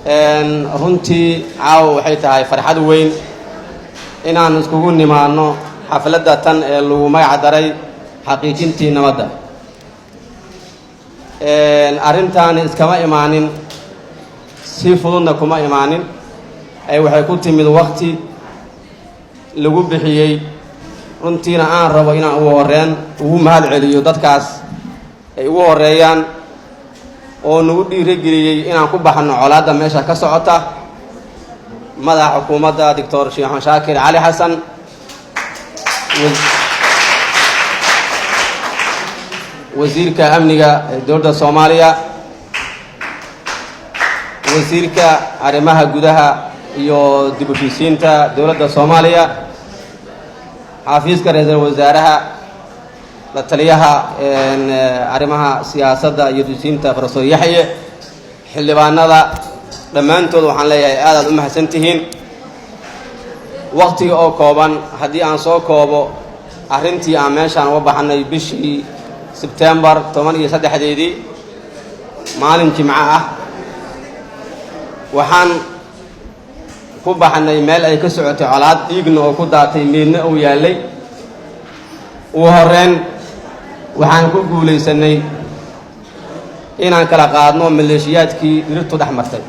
Runtii caawa waxay tahay farxad weyn inaan iskugu nimaanno xafladda tan ee lagu magac daray xaqiijintii nabadda. Arrintaani iskama imaanin, si fududna kuma imaanin, ee waxay ku timid wakti lagu bixiyey. Runtiina aan rabo inaan ugu horreen ugu mahad celiyo dadkaas ay ugu horreeyaan oo nagu dhiirigeliyey inaan ku baxno colaadda meesha ka socota, madaxa xukuumadda Doctor Sheekh Axmed Shaakir Cali Xasan, wasiirka amniga ee dowladda Soomaaliya, wasiirka arrimaha gudaha iyo dib u heshiisiinta dowladda Soomaaliya, xafiiska ra-iisul wasaaraha, la taliyaha arrimaha siyaasadda iyo dugsiinta Profesor Yaxye, xildhibaanada dhammaantood. Waxaan leeyahay aad aad u mahadsan tihiin. Waktiga oo kooban haddii aan soo koobo, arrintii aan meeshaan uga baxnay bishii Sebtembar 13-deedii, maalin Jimco ah, waxaan ku baxnay meel ay ka socotay colaad, dhiigna oo ku daatay, meedna uu yaallay. Ugu horreyn waxaan ku guulaysanay inaan kala qaadno maleeshiyaadkii dirirtu dhex martay.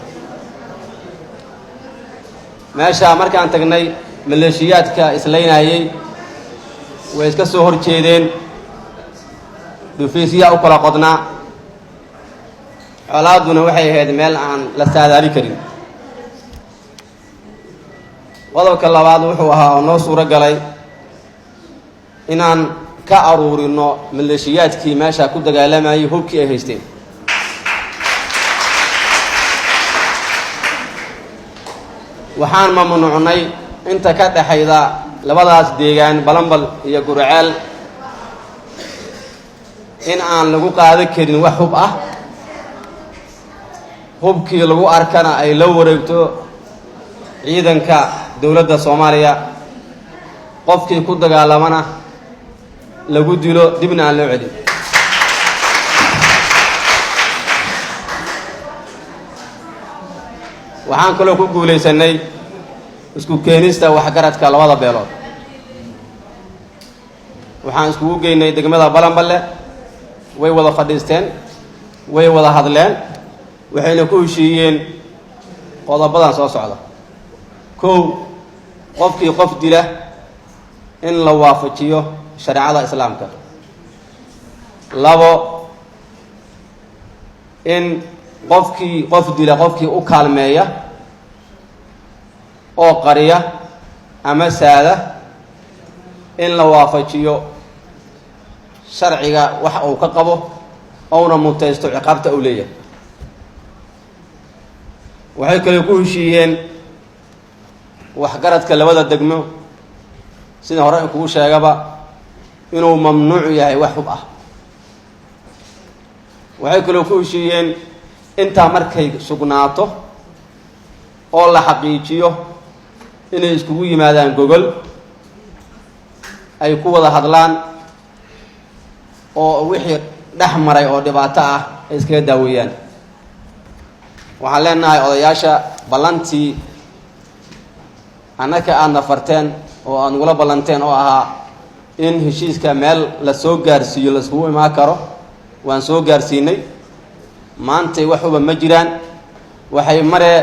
Meesha markaan tagnay, maleeshiyaadka islaynayey way iska soo hor jeedeen, dhufiisyaa u kala qodnaa, colaadduna waxay ahayd meel aan la saadaali karin. Qodobka labaad wuxuu ahaa oo noo suuro galay inaan ka aruurino maleeshiyaadkii meesha ku dagaalamayay hubkii ay haysteen. Waxaan mamnuucnay inta ka dhexayda labadaas deegaan, Balambal iyo Gurceel, in aan lagu qaadan karin wax hub ah, hubkii lagu arkana ay la wareegto ciidanka dowladda Soomaaliya, qofkii ku dagaalamana lagu dilo, dibna aan loo celin. Waxaan kaloo ku guulaysanay isku keenista waxgaradka labada beelood. Waxaan iskugu geynay degmada Balanballe, way wada fadhiisteen, way wada hadleen, waxayna ku heshiiyeen qodobadan soo socda. Kow, qofkii qof dila in la waafajiyo shareecada Islaamka. Labo, in qofkii qof dila qofkii u kaalmeeya oo qariya ama saada in la waafajiyo sharciga wax uu ka qabo, ouna mutaysto ciqaabta uu leeyahay. Waxay kaloo ku heshiiyeen waxgaradka labada degmo, sida hore in kugu sheegaba, inuu mamnuuc yahay wax hub ah. Waxay kaloo ku heshiiyeen intaa markay sugnaato oo la xaqiijiyo inay iskugu yimaadaan gogol ay ku wada hadlaan oo wixii dhex maray oo dhibaato ah ay iskaga daaweeyaan. Waxaan leenahay odayaasha, ballantii annaka aadna farteen oo aada nagula ballanteen oo ahaa in heshiiska meel la soo gaarsiiyo la iskugu imaan karo, waan soo gaarsiinay. Maantay waxuba ma jiraan. Waxay maree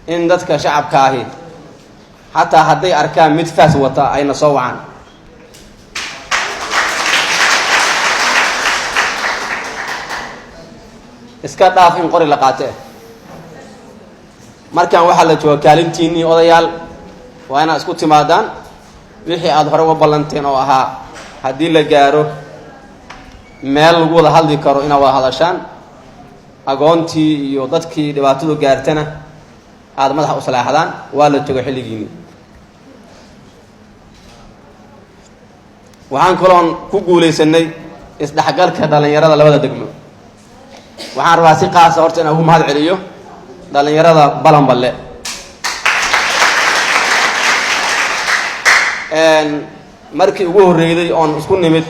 in dadka shacabka ahi xataa hadday arkaan mid faas wata ayna soo wacaan. Iska dhaaf in qori la qaate. Markaan waxaa la jooga kaalintiinnii, odayaal, waa inaad isku timaadaan wixii aada hore uga ballanteen oo ahaa haddii la gaaro meel lagu wada hadli karo inaad wada hadashaan, agoontii iyo dadkii dhibaatadu gaartana aada madaxa u salaaxdaan. Waa la jooga xilligiinni. Waxaan kaloon ku guulaysanay isdhexgalka dhallinyarada labada degmo. Waxaan rabaa si qaasa horta inaan ugu mahad celiyo dhallinyarada Balanballe. Markii ugu horreyday oon isku nimid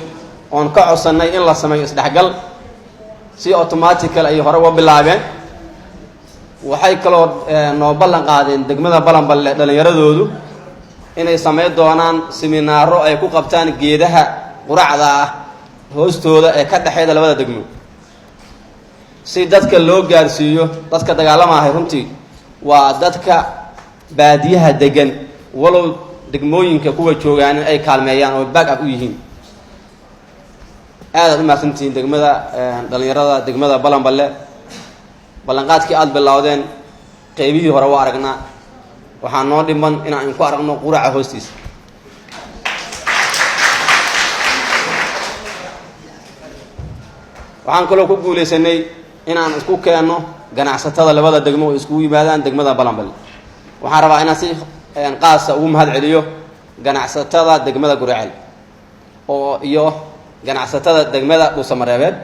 oon ka codsannay in la sameeyo isdhexgal, si automatical ay hore uga bilaabeen. Waxay kaloo noo ballan qaadeen degmada Balanballe dhallinyaradoodu inay samayn doonaan siminaaro ay ku qabtaan geedaha quracda ah hoostooda ee ka dhexeeda labada degmo, si dadka loo gaarsiiyo. Dadka dagaalamahay runtii waa dadka baadiyaha degan, walow degmooyinka kuwa joogaan in ay kaalmeeyaan oo back up u yihiin. Aadaad u mahadsantihiin degmada, dhallinyarada degmada Balanballe. Ballanqaadkii aada bilowdeen qeybihii hore waa aragnaa, waxaa noo dhiman inaan inku aragno quraca hoostiisa. Waxaan kaloo ku guulaysanay inaan isku keenno ganacsatada labada degmo oo iskugu yimaadaan degmada Balanballe. Waxaan rabaa inaan si qaasa ugu mahad celiyo ganacsatada degmada Guriceel oo iyo ganacsatada degmada Dhuusamareebeed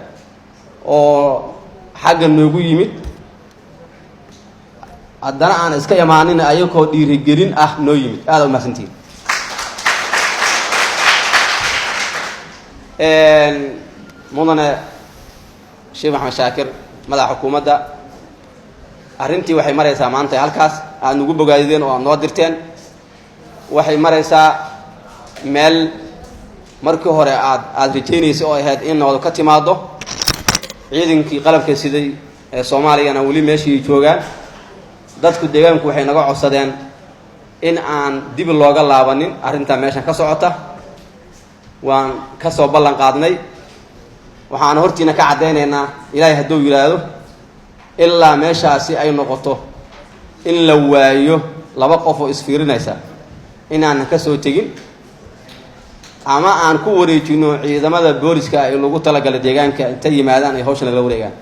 oo xagga noogu yimid, haddana aan iska imaanin, ayagoo dhiirigelin ah noo yimid. Aada u mahadsantihiin. Mudane Sheekh Maxamed Shaakir, madaxa xukuumadda, arrintii waxay maraysaa maanta halkaas aada nagu bogaadideen oo aad noo dirteen. Waxay maraysaa meel markii hore aada rajaynaysa oo ahayd in nabadu ka timaado. Ciidankii qalabka siday ee Soomaaliyana weli meeshii joogaan. Dadku deegaanku waxay naga codsadeen in aan dib looga laabanin arrintaa meeshan ka socota. Waan ka soo ballan qaadnay, waxaana hortiina ka caddaynaynaa, Ilaahay hadduu yidhaahdo, ilaa meeshaasi ay noqoto in la waayo laba qof oo isfiirinaysa inaanan ka soo tegin ama aan ku wareejino ciidamada booliska ay lagu talagalay deegaanka, intay yimaadaan ay hawshan lagala wareegaan.